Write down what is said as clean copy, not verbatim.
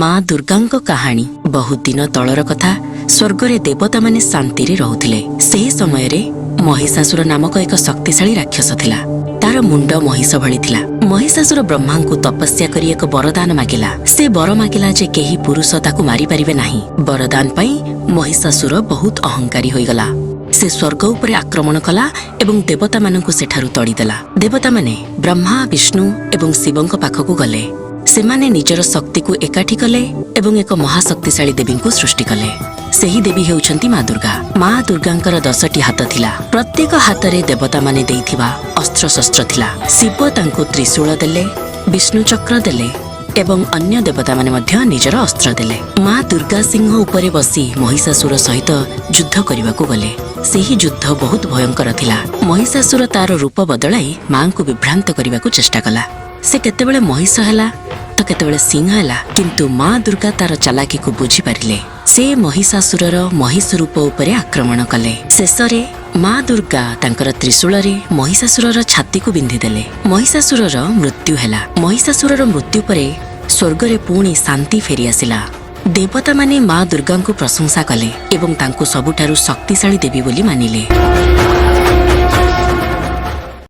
ମା ଦୁର୍ଗାଙ୍କ କାହାଣୀ। ବହୁତ ଦିନ ତଳର କଥା। ସ୍ୱର୍ଗରେ ଦେବତାମାନେ ଶାନ୍ତିରେ ରହୁଥିଲେ। ସେହି ସମୟରେ ମହିଷାସୁର ନାମକ ଏକ ଶକ୍ତିଶାଳୀ ରାକ୍ଷସ ଥିଲା। ତାର ମୁଣ୍ଡ ମହିଷ ଭଳି ଥିଲା। ମହିଷାସୁର ବ୍ରହ୍ମାଙ୍କୁ ତପସ୍ୟା କରି ଏକ ବରଦାନ ମାଗିଲା। ସେ ବର ମାଗିଲା ଯେ କେହି ପୁରୁଷ ତାକୁ ମାରିପାରିବେ ନାହିଁ। ବରଦାନ ପାଇଁ ମହିଷାସୁର ବହୁତ ଅହଙ୍କାରୀ ହୋଇଗଲା। ସେ ସ୍ୱର୍ଗ ଉପରେ ଆକ୍ରମଣ କଲା ଏବଂ ଦେବତାମାନଙ୍କୁ ସେଠାରୁ ତଡ଼ିଦେଲା। ଦେବତାମାନେ ବ୍ରହ୍ମା, ବିଷ୍ଣୁ ଏବଂ ଶିବଙ୍କ ପାଖକୁ ଗଲେ। ସେମାନେ ନିଜର ଶକ୍ତିକୁ ଏକାଠି କଲେ ଏବଂ ଏକ ମହାଶକ୍ତିଶାଳୀ ଦେବୀଙ୍କୁ ସୃଷ୍ଟି କଲେ। ସେହି ଦେବୀ ହେଉଛନ୍ତି ମା ଦୁର୍ଗା। ମା ଦୁର୍ଗାଙ୍କର 10ଟି ହାତ ଥିଲା। ପ୍ରତ୍ୟେକ ହାତରେ ଦେବତାମାନେ ଦେଇଥିବା ଅସ୍ତ୍ରଶସ୍ତ୍ର ଥିଲା। ଶିବ ତାଙ୍କୁ ତ୍ରିଶୂଳ ଦେଲେ, ବିଷ୍ଣୁ ଚକ୍ର ଦେଲେ ଏବଂ ଅନ୍ୟ ଦେବତାମାନେ ମଧ୍ୟ ନିଜର ଅସ୍ତ୍ର ଦେଲେ। ମା ଦୁର୍ଗା ସିଂହ ଉପରେ ବସି ମହିଷାସୁର ସହିତ ଯୁଦ୍ଧ କରିବାକୁ ଗଲେ। ସେହି ଯୁଦ୍ଧ ବହୁତ ଭୟଙ୍କର ଥିଲା। ମହିଷାସୁର ତାର ରୂପ ବଦଳାଇ ମାଙ୍କୁ ବିଭ୍ରାନ୍ତ କରିବାକୁ ଚେଷ୍ଟା କଲା। ସେ କେତେବେଳେ ମହିଷ ହେଲା ତ କେତେବେଳେ ସିଂହ ହେଲା, କିନ୍ତୁ ମା ଦୁର୍ଗା ତାର ଚାଲାକିକୁ ବୁଝିପାରିଲେ। ସେ ମହିଷାସୁରର ମହିଷ ରୂପ ଉପରେ ଆକ୍ରମଣ କଲେ। ଶେଷରେ ମା ଦୁର୍ଗା ତାଙ୍କର ତ୍ରିଶୂଳରେ ମହିଷାସୁରର ଛାତିକୁ ବିନ୍ଧିଦେଲେ। ମହିଷାସୁରର ମୃତ୍ୟୁ ହେଲା। ମହିଷାସୁରର ମୃତ୍ୟୁ ପରେ ସ୍ୱର୍ଗରେ ପୁଣି ଶାନ୍ତି ଫେରିଆସିଲା। ଦେବତାମାନେ ମା ଦୁର୍ଗାଙ୍କୁ ପ୍ରଶଂସା କଲେ ଏବଂ ତାଙ୍କୁ ସବୁଠାରୁ ଶକ୍ତିଶାଳୀ ଦେବୀ ବୋଲି ମାନିଲେ।